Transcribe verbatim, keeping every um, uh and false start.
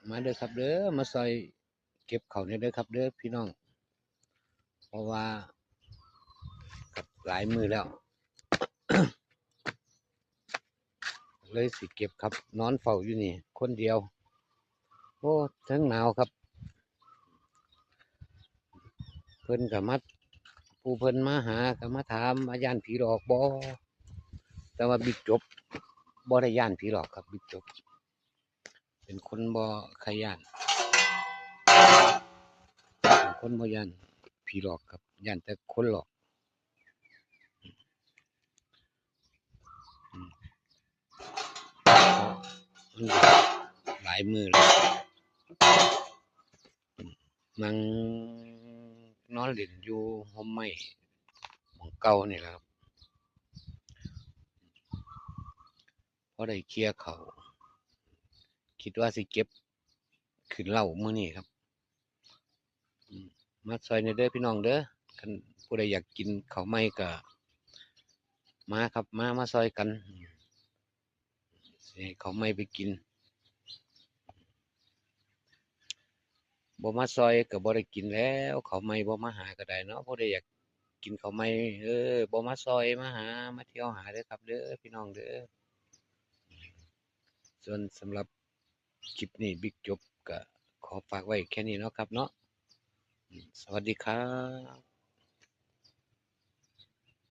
มาเด้อครับเด้อ มาซอยเก็บข้าวแหน่เด้อครับเด้อพี่น้อง เพราะว่าครับหลายมื้อแล้ว เลยสิเก็บครับ นอนเฝ้าอยู่นี่ คนเดียว โอ้ ทั้งหนาวครับ เพิ่นก็มา ผู้เพิ่นมาหาก็มาถามว่าย้านผีหลอกบ่ แต่ว่าบิ๊กจบบ่ได้ย้านผีหลอกครับ บิ๊กจบ เป็นคนบ่ใครย้าน เป็นคนบ่ย้านผีหลอกครับ ย้านแต่คนหลอก อืม มันหลายมื้อแล้ว นั่งนอนเล่นอยู่ฮ่มไม้หม่องเก่านี่แหละครับ พอได้เคลียร์ข้าว คิดว่าสิเก็บขึ้นเล้ามื้อนี้ครับ อืม มาซอยแหน่เด้อพี่น้องเด้อ คันผู้ใดอยากกินข้าวใหม่ก็มาครับ มา มาซอยกัน อืม สิให้ข้าวใหม่ไปกิน บ่มาซอยก็บ่ได้กินแล้ว ข้าวใหม่บ่มาหาก็ได้เนาะ ผู้ใดอยากกินข้าวใหม่ เออ บ่มาซอย มาหา มาเที่ยวหาเด้อครับเด้อ พี่น้องเด้อ ส่วนสำหรับคลิปนี้บิ๊กจบก็ขอฝากไว้แค่นี้เนาะครับเนาะ สวัสดีครับ